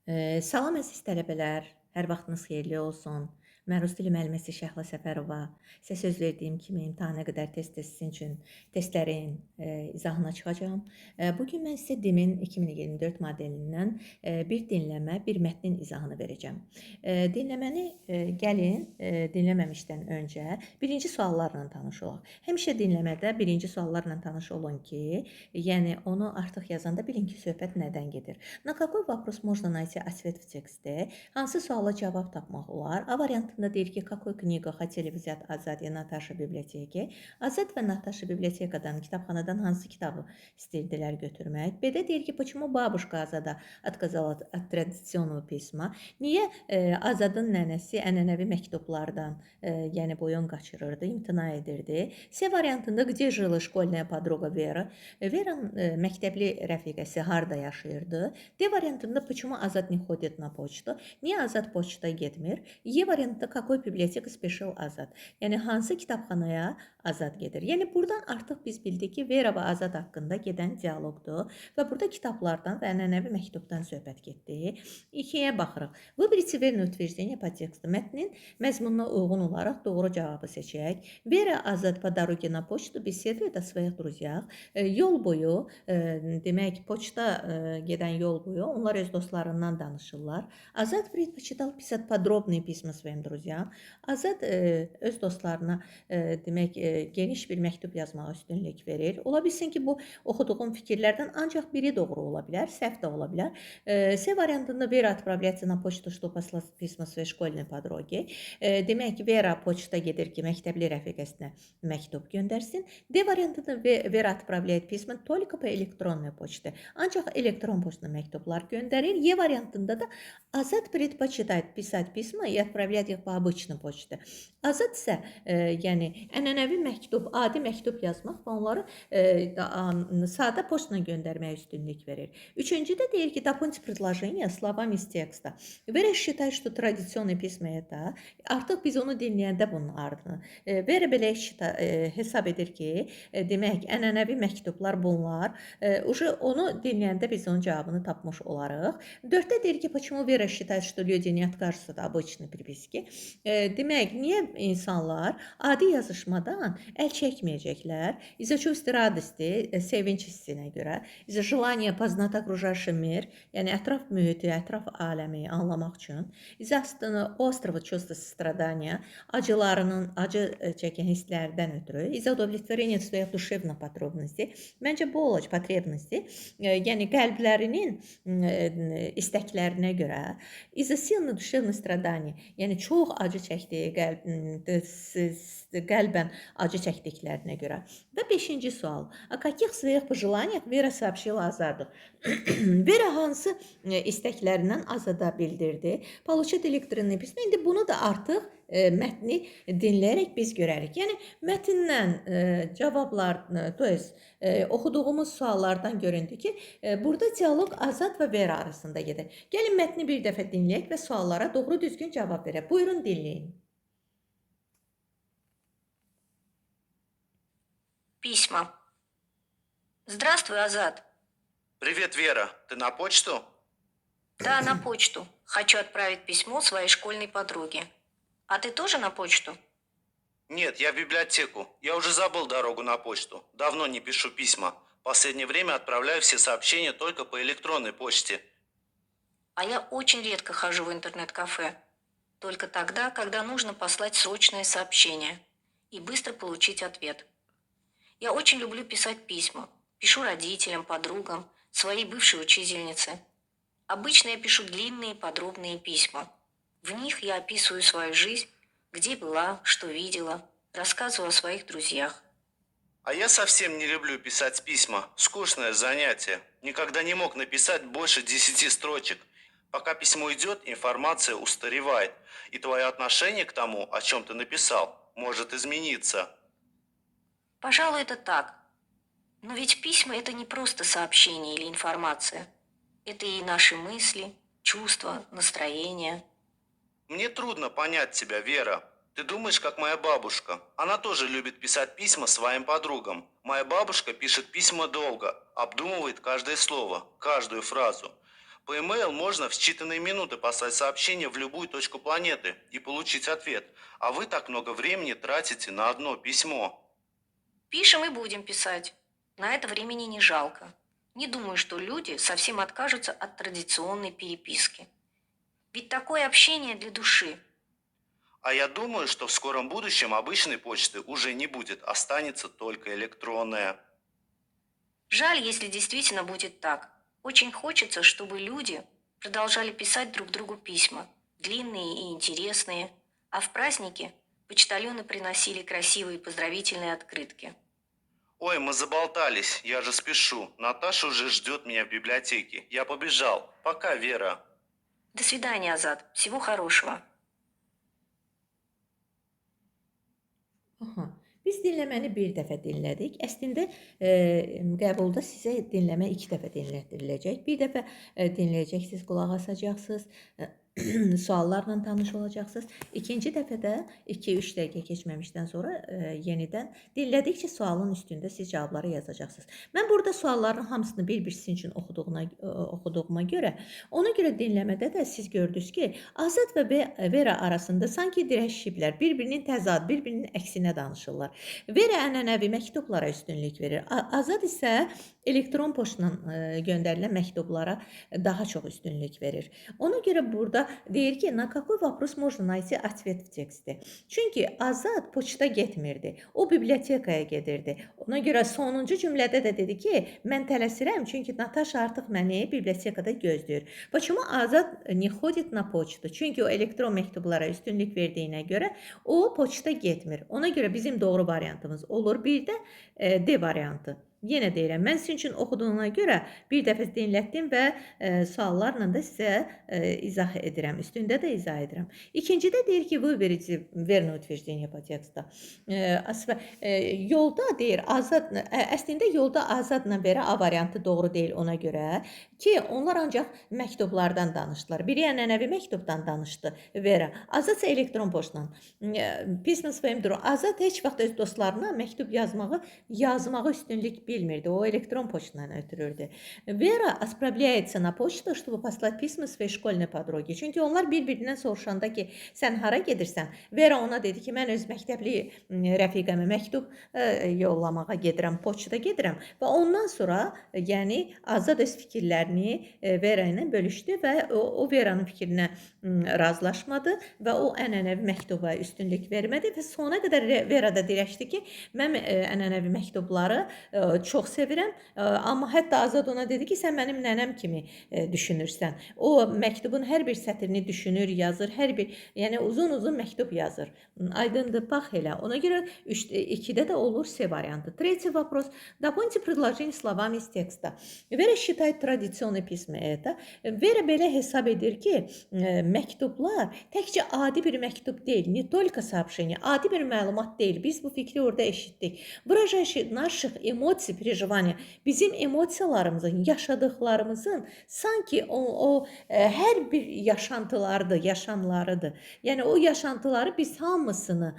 Salam əziz tələbələr, hər vaxtınız xeyirli olsun. Mən rus dili müəlliməsi Şəhla Səfərova. Sizə söz verdiyim kimi imtahana qədər tez-tez sizin üçün testlərin izahına çıxacağam. Bu gün mən sizə DİM-in 2024 modelindən bir dinləmə, bir mətnin izahını verəcəm. Dinləməni gəlin dinləməmişdən öncə birinci suallarla tanış olaq. Həmişə dinləmədə birinci suallarla tanış olun ki, yəni onu artıq yazanda bilin ki, söhbət nədən gedir. На какой вопрос можно найти ответ в тексте? Hansı suala cavab tapmaq olar? A variantında deyir ki, какой книгу хотели взять Azad и Наташа в библиотеке? Azad və Natasha bibliotekadan, kitabxanadan hansı kitabı istəyirdilər götürmək? B-də deyir ki, почему бабушка Azada отказала от традиционного письма? Niyə Azadın nənəsi ənənəvi məktublardan, yəni boyun qaçırırdı, imtina edirdi? C variantında где жила школьная подруга Vera? Veranın məktəbli rəfiqəsi harda yaşayırdı? D variantında почему Azad не ходит на почту? Niyə Azad poçta getmir? E variantında какой библиотека спешил Azad? Yəni hansı kitabxanaya Azad gedir? Yəni buradan artıq biz bildik ki, Vera və Azad haqqında gedən dialoqdur və burada kitablardan və ənənəvi məktubdan söhbət getdi. İkiyə baxırıq. Выберите верное утверждение по тексту. Mətnin məzmununa uyğun olaraq doğru cavabı seçək. Vera Azad по дороге на почту беседует о своих друзьях. Yol boyu, demək, poçta gedən yol boyu onlar öz dostlarından danışırlar. Azad предпочитал писать подробные письма своим друзьям. Azad öz dostlarına demək, geniş bir məktub yazmağa üstünlük verir. Ola bilsin ki, bu oxuduğum fikirlərdən ancaq biri doğru ola bilər, səhv də ola bilər. C variantında Vera отправляется на почту, чтобы послать письма своей школьной подруге. Demək, Vera poçta gedir ki, məktəbli rəfiqəsinə məktub göndərsin. D variantında Vera отправляет письма только по электронной почте. Ancaq elektron poçtuna məktublar göndərir. E variantında da Azad предпочитает писать письма и отправлять их по обычной почте. Azad isə yəni ənənəvi məktub, adi məktub yazmaq və onları sadə poçtla göndərməyə üstünlük verir. Üçüncüdə deyir ki, дополните предложение словами из текста. Vera считает, что традиционные письма это. Artıq biz onu dinləyəndə bunun ardını. Vera belə hesab edir ki, demək, ənənəvi məktublar bunlar. Уже onu dinləyəndə biz onun cavabını tapmış olarıq. Dörddə deyir ki, почему Vera считает, что люди не откажутся от обычной переписки? Demək, niyə insanlar adi yazışmadan əl çəkməyəcəklər? Из-за чувства радости, sevinç hissinə görə, из-за желания познать окружающий мир, yəni ətraf mühiti, ətraf aləmi anlamaq üçün, из-за острого чувства сострадания, acılarının, acı çəkən hisslərdən ötürü, из-за удовлетворения своих душевных потребностей. Məncə bu olacaq потребности, yəni qəlblərinin istəklərinə görə, из-за сильных душевных страданий, yəni çox acı çəkdiyi qəlbən acı çəkdiklərinə görə. Və beşinci sual. О каких своих пожеланиях Vera сообщила Azadu? Vera hansı istəklərindən Azada bildirdi? Получить электронный письмо. İndi bunu da artıq mətni dinləyərək biz görərik. Yəni mətndən cavablar, то есть oxuduğumuz suallardan göründü ki, burada dialoq Azad və Vera arasında gedir. Gəlin mətni bir dəfə dinləyək və suallara doğru düzgün cavab verək. Buyurun dinləyin. Письма. Здравствуй, Азат. Привет, Вера. Ты на почту? Да, на почту. Хочу отправить письмо своей школьной подруге. А ты тоже на почту? Нет, я в библиотеку. Я уже забыл дорогу на почту. Давно не пишу письма. Последнее время отправляю все сообщения только по электронной почте. А я очень редко хожу в интернет-кафе. Только тогда, когда нужно послать срочное сообщение и быстро получить ответ. Я очень люблю писать письма. Пишу родителям, подругам, своей бывшей учительнице. Обычно я пишу длинные подробные письма. В них я описываю свою жизнь, где была, что видела, рассказываю о своих друзьях. А я совсем не люблю писать письма. Скучное занятие. Никогда не мог написать больше 10 строчек. Пока письмо идет, информация устаревает. И твое отношение к тому, о чем ты написал, может измениться. Пожалуй, это так. Но ведь письма – это не просто сообщение или информация. Это и наши мысли, чувства, настроение. Мне трудно понять тебя, Вера. Ты думаешь, как моя бабушка. Она тоже любит писать письма своим подругам. Моя бабушка пишет письма долго, обдумывает каждое слово, каждую фразу. По e-mail можно в считанные минуты послать сообщение в любую точку планеты и получить ответ. А вы так много времени тратите на одно письмо. Пишем и будем писать. На это времени не жалко. Не думаю, что люди совсем откажутся от традиционной переписки. Ведь такое общение для души. А я думаю, что в скором будущем обычной почты уже не будет, останется только электронная. Жаль, если действительно будет так. Очень хочется, чтобы люди продолжали писать друг другу письма, длинные и интересные, а в праздники почтальоны приносили красивые поздравительные открытки. Ой, мы заболтались, я же спешу. Наташа уже ждет меня в библиотеке. Я побежал. Пока, Вера. До свидания, Азат. Всего хорошего. Aha. Biz dinləməni bir dəfə dinlədik. Əslində qəbulda sizə dinləmə iki dəfə dinlətdiriləcək. Bir dəfə dinləyəcəksiniz, qulaq asacaqsınız, suallarla tanış olacaqsınız. İkinci dəfə də 2-3 dəqiqə keçməmişdən sonra yenidən dinlədikcə sualın üstündə siz cavabları yazacaqsınız. Mən burada sualların hamısını bir-bir sizin üçün oxuduğuma görə, ona görə dinləmədə də siz gördünüz ki, Azad və Vera arasında sanki dirəşiblər, bir-birinin təzad, bir-birinin əksinə danışırlar. Vera ənənəvi məktublara üstünlük verir. Azad isə elektron poçtla göndərilən məktublara daha çox üstünlük verir. Ona görə burada deyir ki, на какой вопрос можно найти ответ в тексте? Çünki Azad poçta getmirdi. O bibliotekaya gedirdi. Ona görə sonuncu cümlədə də dedi ki, mən tələsirəm, çünki Natasha artıq məni bibliotekada gözləyir. Почему Azad не ходит на почту? Çünki o elektron məktublara üstünlük verdiyinə görə o poçta getmir. Ona görə bizim doğru variantımız olur. Bir də D variantı. Yenə deyirəm, mən sizin üçün oxuduğuna görə bir dəfə dinlətdim və suallarla da sizə izah edirəm. Üstündə də izah edirəm. İkincidə deyir ki, выберите верное утверждение по тексту. Yolda deyir, Azad, əslində yolda Azadla Vera A variantı doğru deyil ona görə ki, onlar ancaq məktublardan danışdılar. Biri ənənəvi məktubdan danışdı Vera. Azad isə elektron poçtla. Pisma своим другу. Azad heç vaxt öz dostlarına məktub yazmağı üstünlük bilmirdi. O elektron poçtla ötürürdü. Vera отправляется на почту, чтобы послать письма своей школьной подруге. Çünki onlar bir-birindən soruşanda ki, sən hara gedirsən? Vera ona dedi ki, mən öz məktəbli rəfiqəmə məktub yollamağa gedirəm, poçta gedirəm. Və ondan sonra, yəni Azad öz fikirlərini Vera ilə bölüşdü və o Veranın fikrinə razılaşmadı və o ənənəvi məktuba üstünlük vermədi və sona qədər Vera da dirəşdi ki, mən ənənəvi məktubları çox sevirəm. Amma hətta Azad ona dedi ki, sən mənim nənəm kimi düşünürsən. O məktubun hər bir sətrini düşünür, yazır, hər bir, yəni uzun-uzun məktub yazır. Aydındır, bax elə. Ona görə 2-də də olur C variantı. Третий вопрос. Дополните предложение словами из текста. Vera считает традиционные письма это. Vera belə hesab edir ki, məktublar təkcə adi bir məktub deyil, не только сообщение, adi bir məlumat deyil. Biz bu fikri orada eşitdik. Выражающие наших эмоций, переживания. Bizim emosiyalarımızın, yaşadıklarımızın sanki o hər bir yaşantılardır, yaşamlarıdır. Yəni o yaşantıları biz hamısını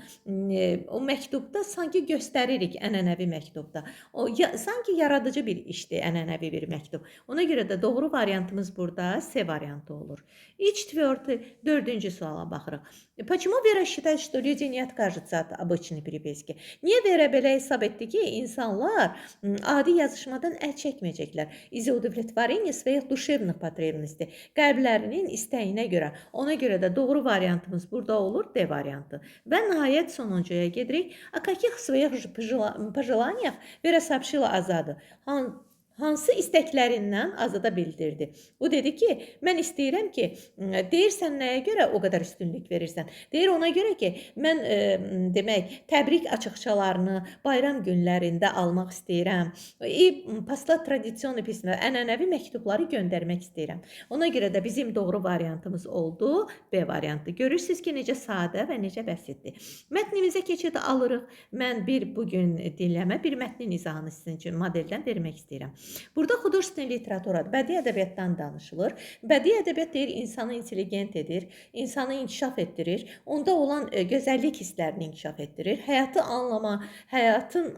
o məktubda sanki göstəririk, ənənəvi məktubda. O sanki yaradıcı bir işdir, ənənəvi bir məktub. Ona görə də doğru variantımız burada C variantı olur. И четвертый, dördüncü suala baxırıq. Почему Vera считает, что люди не откажутся от обычной переписки? Niyə Vera belə hesab etdi ki, insanlar adi yazışmadan əl çəkməyəcəklər? Из-за удовлетворения своих душевных потребностей. Qəlblərinin istəyinə görə. Ona görə də doğru variantımız burada olur D variantı. Və nəhayət sonuncuya gedirik. О каких своих пожеланиях Vera сообщила Azadu? Hansı istəklərindən Azada bildirdi? O dedi ki, mən istəyirəm ki, deyirsən nəyə görə o qədər üstünlük verirsən? Deyir ona görə ki, mən demək, təbrik açıqçalarını bayram günlərində almaq istəyirəm. И послать традиционные письма, ənənəvi məktubları göndərmək istəyirəm. Ona görə də bizim doğru variantımız oldu B variantı. Görürsüz ki, necə sadə və necə bəsitdir. Mətnimizə keçid alırıq. Mən bir bu gün dinləmə, bir mətnin izahını sizin üçün modeldən vermək istəyirəm. Burada художественная литература, bədii ədəbiyyatdan danışılır. Bədii ədəbiyyat deyir insanı intelligent edir, insanı inkişaf etdirir, onda olan gözəllik hisslərini inkişaf etdirir, həyatı anlama, həyatın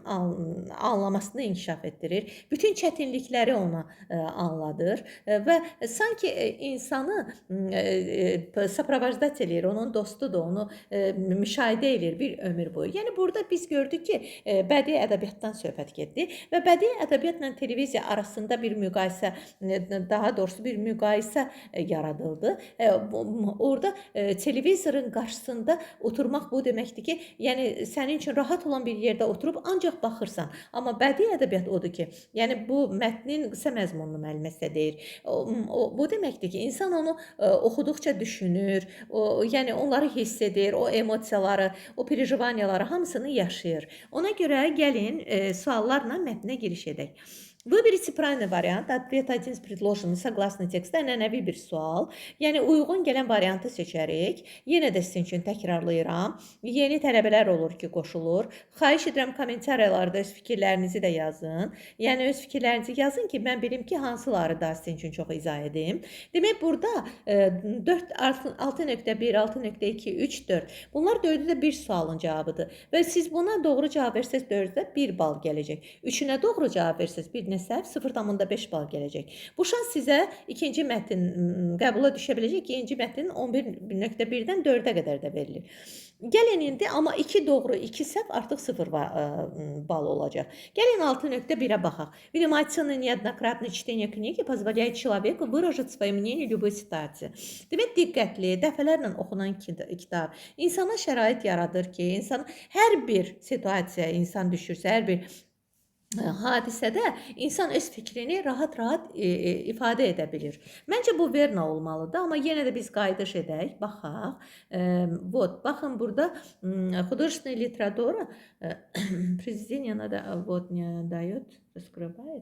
anlamasını inkişaf etdirir, bütün çətinlikləri ona anladır və sanki insanı сопровождать eləyir, onun dostudur, onu müşahidə eləyir bir ömür boyu. Yəni burada biz gördük ki, bədii ədəbiyyatdan söhbət getdi və bədii ədəbiyyatla televiziya arasında bir müqayisə, daha doğrusu bir müqayisə yaradıldı. Orada televizorun qarşısında oturmaq bu deməkdir ki, yəni sənin üçün rahat olan bir yerdə oturub ancaq baxırsan. Amma bədii ədəbiyyat odur ki, yəni bu mətnin qısa məzmununu müəllimə sizə deyir. Bu deməkdir ki, insan onu oxuduqca düşünür, yəni onları hiss edir, o emosiyaları, o переживания ları hamısını yaşayır. Ona görə gəlin suallarla mətnə giriş edək. Выберите правильный вариант. Ответ один из предложенных согласно текста. Ənənəvi bir sual. Yəni uyğun gələn variantı seçərik. Yenə də sizin üçün təkrarlayıram. Yeni tələbələr olur ki, qoşulur. Xahiş edirəm, kommentariyalarda öz fikirlərinizi də yazın. Yəni öz fikirlərinizi yazın ki, mən bilim ki, hansıları da sizin üçün çox izah edim. Demək burada 4, 6.1, 6.2, 3, 4. Bunlar dördü də bir sualın cavabıdır. Və siz buna doğru cavab versəz 4-də 1 bal gələcək. 3-ünə doğru cavab versəz bir nə səhv 0,5 bal gələcək. Bu şans sizə ikinci mətn qəbula düşə biləcək ikinci mətnin 11.1-dən 4-ə qədər də verilir. Gəlin indi, amma 2 doğru, 2 səhv artıq 0 bal olacaq. Gəlin 6.1-ə baxaq. Внимательное неоднократное чтение книги позволяет человеку выражать свое мнение в любой ситуации. Demək, diqqətli, dəfələrlə oxunan kitab insana şərait yaradır ki, insan hər bir situasiyaya insan düşürsə, hər bir hadisədə insan öz fikrini rahat-rahat ifadə edə bilir. Məncə bu верно olmalıdır, amma yenə də biz qayıdış edək, baxaq. Вот, baxın, burada художественная литература произведение надо вот не дает, раскрывает.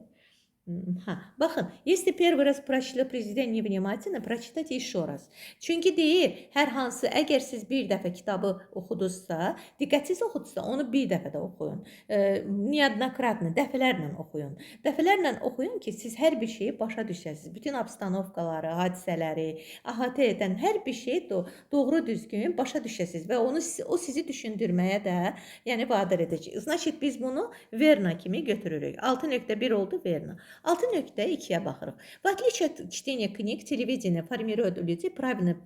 Ha, baxın, если первый раз прочли произведение невнимательно, прочитайте еще раз. Çünki deyir, hər hansı, əgər siz bir dəfə kitabı oxudunuzsa, diqqətsiz oxudunuzsa, onu bir dəfə də oxuyun. Неоднократно, dəfələrlə oxuyun. Dəfələrlə oxuyun ki, siz hər bir şeyi başa düşəsiniz. Bütün обстановка ları, hadisələri, əhatə edən hər bir şeyi doğru düzgün başa düşəsiniz və onu o sizi düşündürməyə də, yəni vadar edəcək. Значит, biz bunu верно kimi götürürük. 6.1 oldu верно. 6.2-yə baxırıq. В отличие от чтения книг, телевидение формирует у людей правильное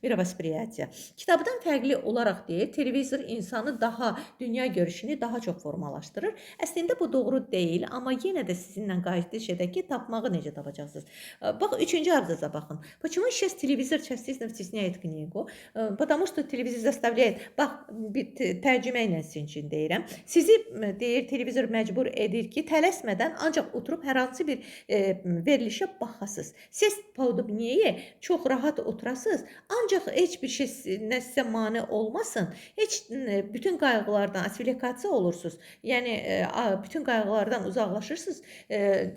мировосприятие. Kitabdan fərqli olaraq deyir, televizor insanı daha dünya görüşünü daha çox formalaşdırır. Əslində bu doğru deyil, amma yenə də sizinlə qayıdış edək ki, tapmağı necə tapacaqsınız. Bax, üçüncü абзаца baxın. Почему сейчас телевизор частично вытесняет книгу? Потому что телевизор заставляет, bax, bir tərcümə ilə sizin üçün deyirəm. Sizi deyir, televizor məcbur edir ki, tələsmədən ancaq oturub hər hansı bir verilişə baxasınız. Siz поудобнее, çox rahat oturasınız. Ancaq heç bir şey nə sizə mane olmasın. Heç bütün qayğılardan отвлекаться olursunuz. Yəni bütün qayğılardan uzaqlaşırsınız.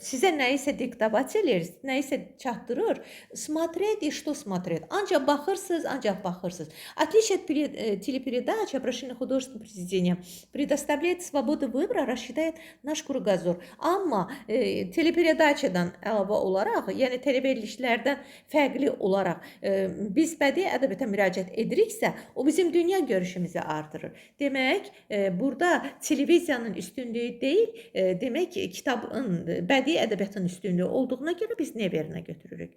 Sizə nəyisə диктовать eləyir, nəyisə çatdırır. Смотреть и что смотреть? Ancaq baxırsınız, ancaq baxırsınız. Отличие от телепередач, обращение художественного произведения предоставляет свободу выбора, расширяет наш кругозор. Amma телепередача dan əlavə olaraq, yəni televerilişlərdən fərqli olaraq biz bədii ədəbiyyata müraciət ediriksə, o bizim dünya görüşümüzü artırır. Demək, burada televiziyanın üstünlüyü deyil, demək kitabın, bədii ədəbiyyatın üstünlüyü olduğuna görə biz неверно götürürük.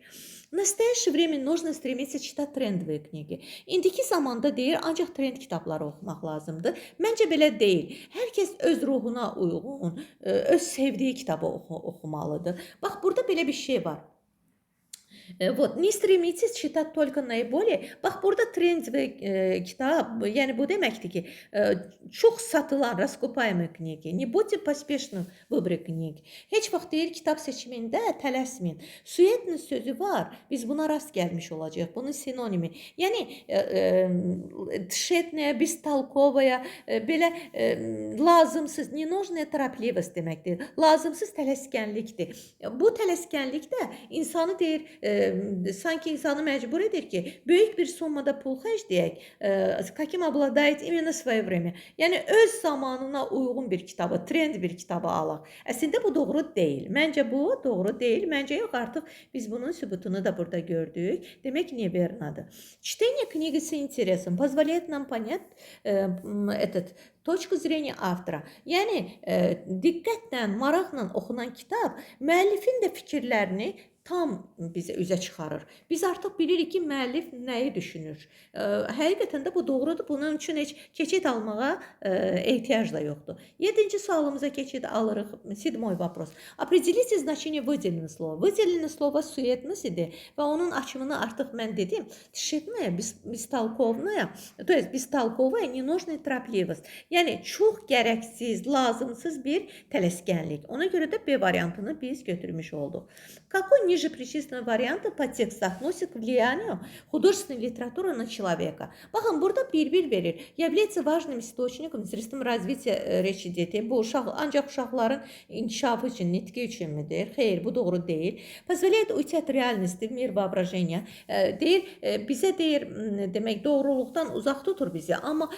В настоящее время нужно стремиться читать трендовые книги. İndiki zamanda deyir, ancaq trend kitabları oxumaq lazımdır. Məncə belə deyil. Hər kəs öz ruhuna uyğun, öz sevdiyi kitabı oxumalıdır. Bax, burada belə bir şey var. Вот, не стремитесь читать только наиболее. Bax, burada трендовый kitab, yəni bu deməkdir ki, çox satılan раскупаемые книги. Не будьте поспешны в выборе книг. Heç vaxt deyir, kitab seçimində tələsməyin. Суетный sözü var. Biz buna rast gəlmiş olacağıq. Bunun sinonimi. Yəni тщетная, бестолковая, belə lazımsız, ненужная торопливость deməkdir. Lazımsız tələskənlikdir. Bu tələskənlik də insanı deyir, Sanki insanı məcbur edir ki, böyük bir summada pul xərcləyək. Каким обладает именно свое время. Yəni öz zamanına uyğun bir kitabı, trend bir kitabı alaq. Əslində bu doğru deyil. Məncə bu doğru deyil. Məncə yox, artıq biz bunun sübutunu da burada gördük. Demək неверно-dır. Чтение книги с интересом позволяет нам понять этот точку зрения автора. Yəni diqqətlə, maraqla oxunan kitab müəllifin də fikirlərini tam bizə üzə çıxarır. Biz artıq bilirik ki, müəllif nəyi düşünür. Həqiqətən də bu doğrudur. Bunun üçün heç keçid almağa ehtiyac da yoxdur. Yedinci sualımıza keçid alırıq. Седьмой вопрос. Определите значение выделенного слова. Выделенное слово суетность idi və onun açımını artıq mən dedim. Тщетная, бестолковная, то есть бестолковая, ненужная торопливость. Yəni çox gərəksiz, lazımsız bir tələskənlik. Ona görə də B variantını biz götürmüş olduq. Какой ниже перечисленного варианта по тексту относится к влиянию художественной литературы на человека? Baxın, burada bir-bir verir. Является важным источником, средством развития речи детей. Bu ancaq uşaqların inkişafı üçün, nitqi üçün midir? Xeyr, bu doğru deyil. Позволяет уйти от реальности в мир воображения. Deyir, bizə deyir, demək doğruluqdan uzaq tutur bizi, amma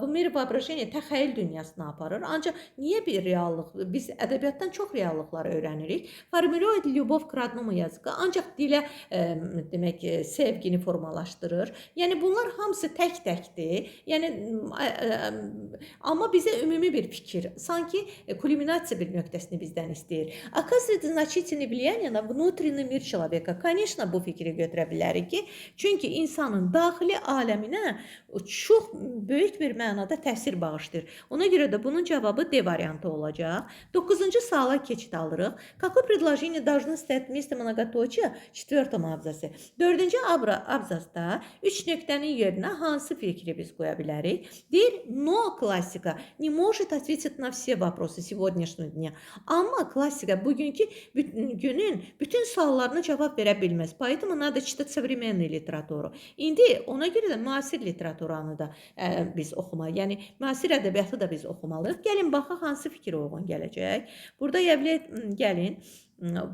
bu мир воображения təxəyyül dünyasına aparır. Ancaq niyə bir reallıq? Biz ədəbiyyatdan çox reallıqlar öyrənirik. Формирует любовь к родному языку. Ancaq dilə demək sevgini formalaşdırır. Yəni bunlar hamısı tək-təkdir. Yəni amma bizə ümumi bir fikir, sanki kulminasiya bir nöqtəsini bizdən istəyir. Оказывает значительное влияние на внутренний мир человека. Конечно, bu fikri götürə bilərik ki, çünki insanın daxili aləminə çox böyük bir mənada təsir bağışlayır. Ona görə də bunun cavabı D variantı olacaq. 9-cu suala keçid alırıq. Какое предложение должно стоять вместо многоточия в четвертом абзаце? Dördüncü abzasda üç nöqtənin yerinə hansı fikri biz qoya bilərik? Deyir, но классика не может ответить на все вопросы сегодняшнего дня. Amma klassika bugünkü günün bütün suallarına cavab verə bilməz. Поэтому надо читать современную литературу. İndi ona görə də müasir literaturanı da biz oxumalıyıq. Yəni müasir ədəbiyyatı da biz oxumalıyıq. Gəlin baxaq hansı fikir uyğun gələcək. Burada являет, gəlin,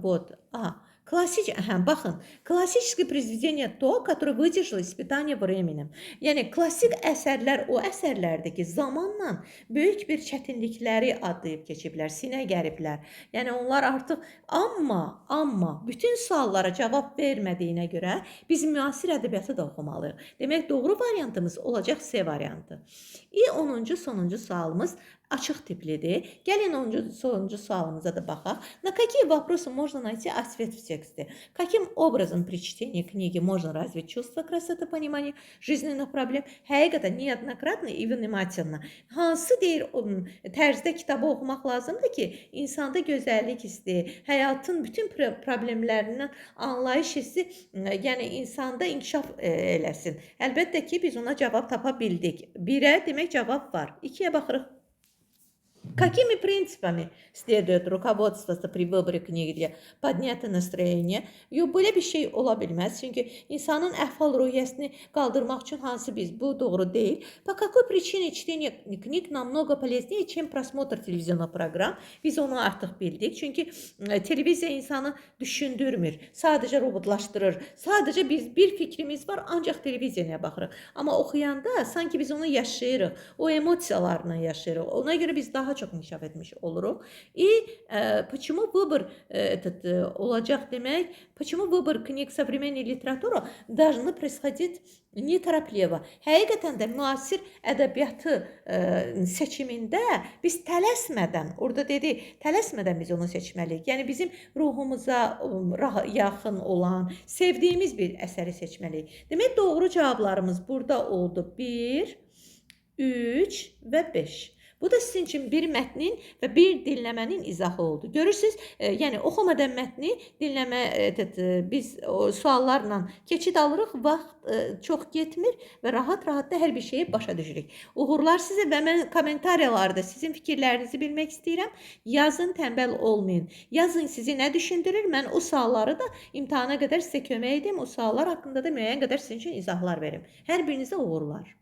вот, aha, hə, baxın, классическое произведение то, которое выдержало испытание временем. Yəni klassik əsərlər o əsərlərdir ki, zamanla böyük bir çətinlikləri adlayıb keçiblər, sinə gəriblər. Yəni onlar artıq amma bütün suallara cavab vermədiyinə görə biz müasir ədəbiyyatı da oxumalıyıq. Demək doğru variantımız olacaq C variantı. И 10-cu sonuncu sualımız açıq tiplidir. Gəlin 10-cu sonuncu sualımıza da baxaq. На какие вопросы можно найти ответ в тексте? Каким образом при чтении книги можно развить чувство красоты, понимания жизненных проблем? Həqiqətən неоднократно и внимательно. Hansı deyir tərzdə kitabı oxumaq lazımdır ki, insanda gözəllik hissi, həyatın bütün problemlərindən anlayış hissi, yəni insanda inkişaf eləsin. Əlbəttə ki, biz ona cavab tapa bildik. Birə demək cavab var. İkiyə baxırıq. Какими принципами следует руководствоваться при выборе книги для поднятия настроения? Yox, belə bir şey ola bilməz. Çünki insanın əhval-ruhiyyəsini qaldırmaq üçün hansı biz bu doğru deyil. По какой причине чтение книг намного полезнее, чем просмотр телевизионных программ? Biz onu artıq bildik. Çünki televiziya insanı düşündürmür. Sadəcə robotlaşdırır. Sadəcə biz bir fikrimiz var, ancaq televiziyaya baxırıq. Amma oxuyanda sanki biz onu yaşayırıq. O emosiyalarla yaşayırıq. Ona görə biz daha çox inkişaf etmiş oluruq. И почему выбор этот olacaq demək, почему выбор книг современной литературы должны происходить неторопливо? Həqiqətən də müasir ədəbiyyatı seçimində biz tələsmədən, orada dedi, tələsmədən biz onu seçməliyik. Yəni bizim ruhumuza yaxın olan, sevdiyimiz bir əsəri seçməliyik. Demək doğru cavablarımız burada oldu. 1, 3 və 5. Bu da sizin üçün bir mətnin və bir dinləmənin izahı oldu. Görürsüz, yəni oxumadan mətni dinləmə biz o suallarla keçid alırıq, vaxt çox getmir və rahat-rahat da hər bir şeyi başa düşürük. Uğurlar sizə və mən kommentariyalarda sizin fikirlərinizi bilmək istəyirəm. Yazın, tənbəl olmayın. Yazın sizi nə düşündürür? Mən o sualları da imtahana qədər sizə kömək edim. O suallar haqqında da müəyyən qədər sizin üçün izahlar verim. Hər birinizə uğurlar.